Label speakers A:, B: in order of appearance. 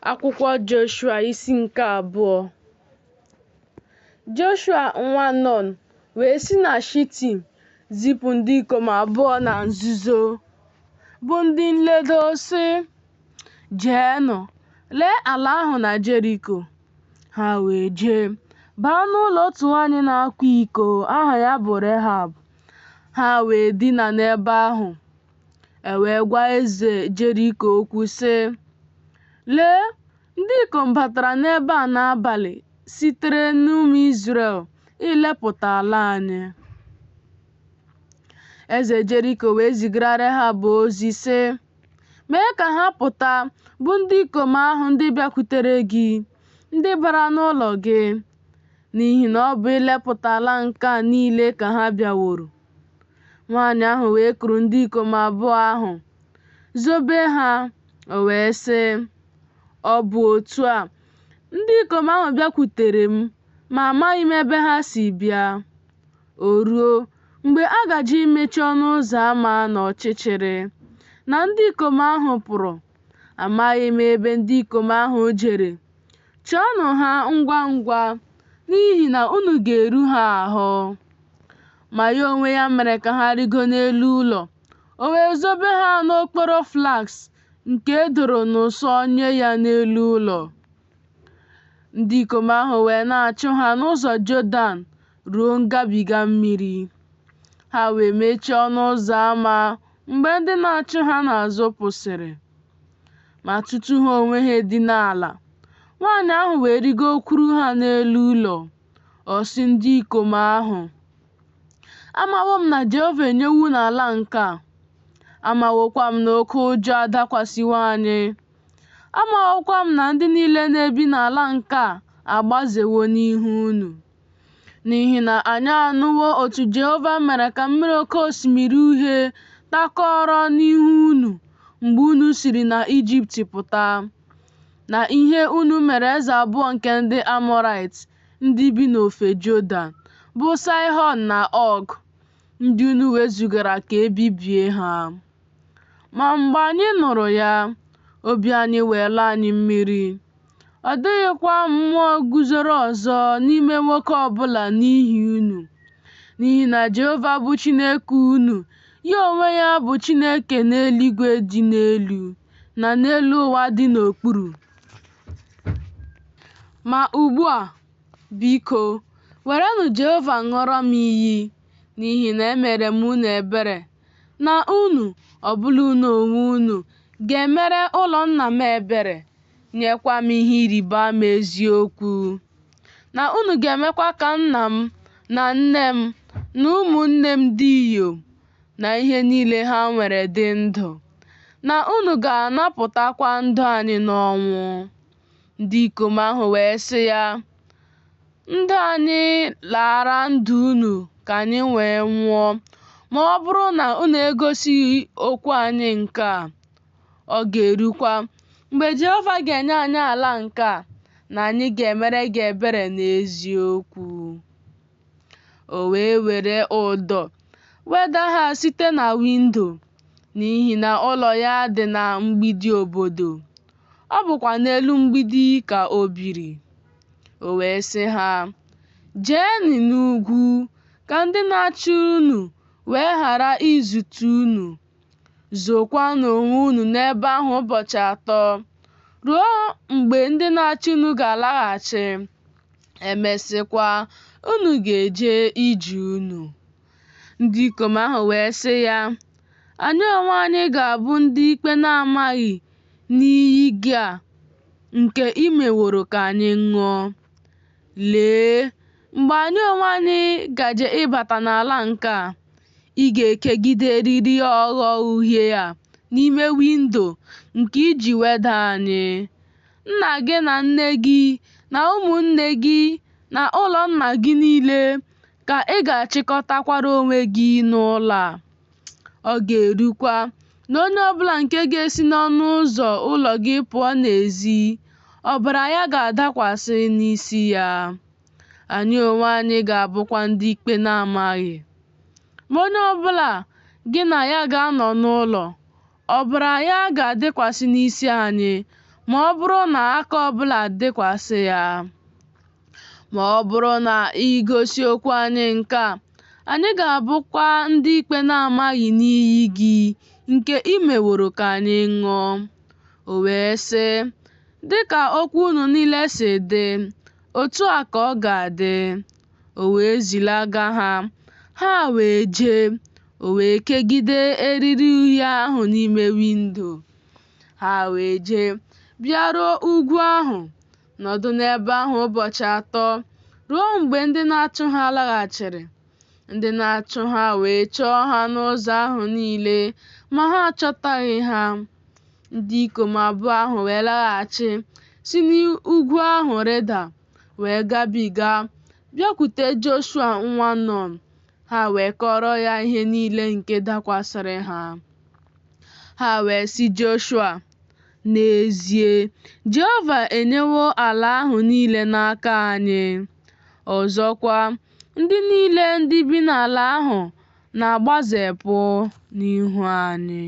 A: Akwụkwọ Joshua isi nke abụọ. Joshua nwa Nọn wee si na Shitim zipụ ndị ikom abụọ na nzuzo, bụ ndị nledo, sị, Jeenụ, lee ala ahụ na Jeriko. Ha wee jee, baa n'ụlọ otu nwaanyị na-akwa iko aha ya bụ Rehab. Ha wee dina n'ebe ahụ. E wee gwa eze Jeriko okwu, sị, Lee, ndị ikom batara n'ebe a n'abalị sitere n'ụmụ Izrel ilepụta ala anyị. Eze Jeriko wee zigara Rehab ozi, sị, Mee ka ha pụta, bụ ndị ikom ahụ ndị bịakwutere gị, ndị bara n'ụlọ gị, n'ihi na ọ bụ ilepụta ala nke a niile ka ha bịaworo. Nwaanyị ahụ wee kuru ndị ikom abụọ ahụ, zobe ha, o wee sị, Ọ bụ otu a, ndị ikom ahụ bịakwutere m, ma amaghị m ebe ha si bịa. O ruo, mgbe a gaje imechi ọnụ ụzọ ama n'ọchịchịrị, na ndị ikom ahụ pụrụ, amaghị m ebe ndị ikom ahụ jere. Chọọnụ ha ngwa ngwa, n'ihi na unu ga-eru ha ahụ. Ma ya onwe ya mere ka ha rịgo n'elu ụlọ, o wee zobe ha n'okporo flax nke e doro n'ụsọ nye ya n'elu ụlọ. Ndị ikom ahụ wee na-achụ ha n'ụzọ Jọdan ruo ngabiga mmiri. Ha wee mechie ọnụ ụzọ ama mgbe ndị na-achụ ha n'azụ pụsịrị. Ma tutu ha onwe ha edina ala, nwaanyị ahụ wee rịgokwuru ha n'elu ụlọ. Ọ sị ndị ikom ahụ, Amawo m na Jehova enyewo unu ala nke a, amawokwa m na oke ụjọ adakwasịwo anyị. Amawokwa m na ndị niile na-ebi n'ala nke a agbazewo n'ihu unu. N'ihi na anyị anụwo otu Jehova mere ka mmiri Oke Osimiri Uhie takọrọ n'ihu unu mgbe unu siri na Ijipt pụta, na ihe unu mere eze abụọ nke ndị Amọraịt ndị bi n'ofe Jọdan, bụ Saịhọn na Ọg, ndị unu wezugara ka e bibie ha. Ma mgbe anyị nụrụ ya, obi anyị wee lọọ anyị mmiri, ọ dịghịkwa mmụọ guzoro ọzọ n'ime nwoke ọ bụla n'ihi unu, n'ihi na Jehova bụ Chineke unu, ya onwe ya bụ Chineke n'eluigwe dị n'elu na n'elu ụwa dị n'okpuru. Ma ugbu a, biko, werenụ Jehova ṅụọrọ m iyi, n'ihi na emere m unu ebere, na unu, ọbụla unu onwe unu, ga-emere ụlọ nna m ebere, nyekwa m ihe ịrịba ama eziokwu, na unu ga-emekwa ka nna m na nne m na ụmụnne m ndị inyom na ihe niile ha nwere dị ndụ, na unu ga-anapụtakwa ndụ anyị n'ọnwụ. Ndị ikom ahụ wee sị ya, Ndụ anyị laara ndụ unu ka anyị wee nwụọ, ma ọ bụrụ na unu egosighị okwu anyị nke a. Ọ ga-erukwa, mgbe Jehova ga-enye anyị ala nke a, na anyị ga-emere gị ebere n'eziokwu. O wee were ụdọ weda ha site na windo, n'ihi na ụlọ ya dị na mgbidi obodo. Ọ bụkwa n'elu mgbidi ka o biri. O wee sị ha, Jeenụ n'ugwu, ka ndị na-achụ unu wee ghara izute unu. Zookwanụ onwe unu n'ebe ahụ ụbọchị atọ, ruo mgbe ndị na-achụ unu ga-alaghachi. E mesịkwa, unu ga-eje ije unu. Ndị ikom ahụ wee sị ya, Anyị onwe anyị ga-abụ ndị ikpe na-amaghị n'iyi gị a nke i meworo ka anyị ṅụọ. Lee, mgbe anyị onwe anyị gaje ịbata n'ala nke a, ị ga-ekegide eriri ogho uhie a n'ime windo nke i ji weda anyị. Nna gị na nne gị na ụmụnne gị na ụlọ nna gị niile ka ị ga-achịkọtakwara onwe gị n'ụlọ a. Ọ ga-erukwa na onye ọbụla nke ga-esi n'ọnụ ụzọ ụlọ gị pụọ n'ezi, ọbara ya ga-adakwasị n'isi ya. Anyị onwe anyị ga-abụkwa ndị ikpe na-amaghị. Ma onye ọbụla gị na ya ga-anọ n'ụlọ, ọbara ya ga-adịkwasị n'isi anyị, ma ọ bụrụ na aka ọ bụla dịkwasị ya. Ma ọ bụrụ na i gosi okwu anyị nke a, anyị ga-abụkwa ndị ikpe na-amaghị n'iyi gị nke i meworo ka anyị ṅụọ. O wee sị, Dị ka okwu unu niile si dị, otu a ka ọ ga-adị. O wee zilaga ha, ha wee jee, o wee kegide eriri uhie ahụ n'ime windo. Ha wee jee, bịaruo ugwu ahụ, nọdụ n'ebe ahụ ụbọchị atọ, ruo mgbe ndị na-achụ ha laghachiri. Ndị na-achụ ha wee chọọ ha n'ụzọ ahụ niile, ma ha achọtaghị ha. Ndị ikom abụọ ahụ wee laghachi, si n'ugwu ahụ rịda, wee gabiga, bịakwute Joshua nwa Nun, ha wee kọọrọ ya ihe niile nke dakwasịrị ha. Ha wee sị Joshua, N'ezie, Jehova enyewo ala ahụ niile n'aka anyị. Ọzọkwa, ndị niile ndị bi n'ala ahụ na-agbazepụ n'ihu anyị.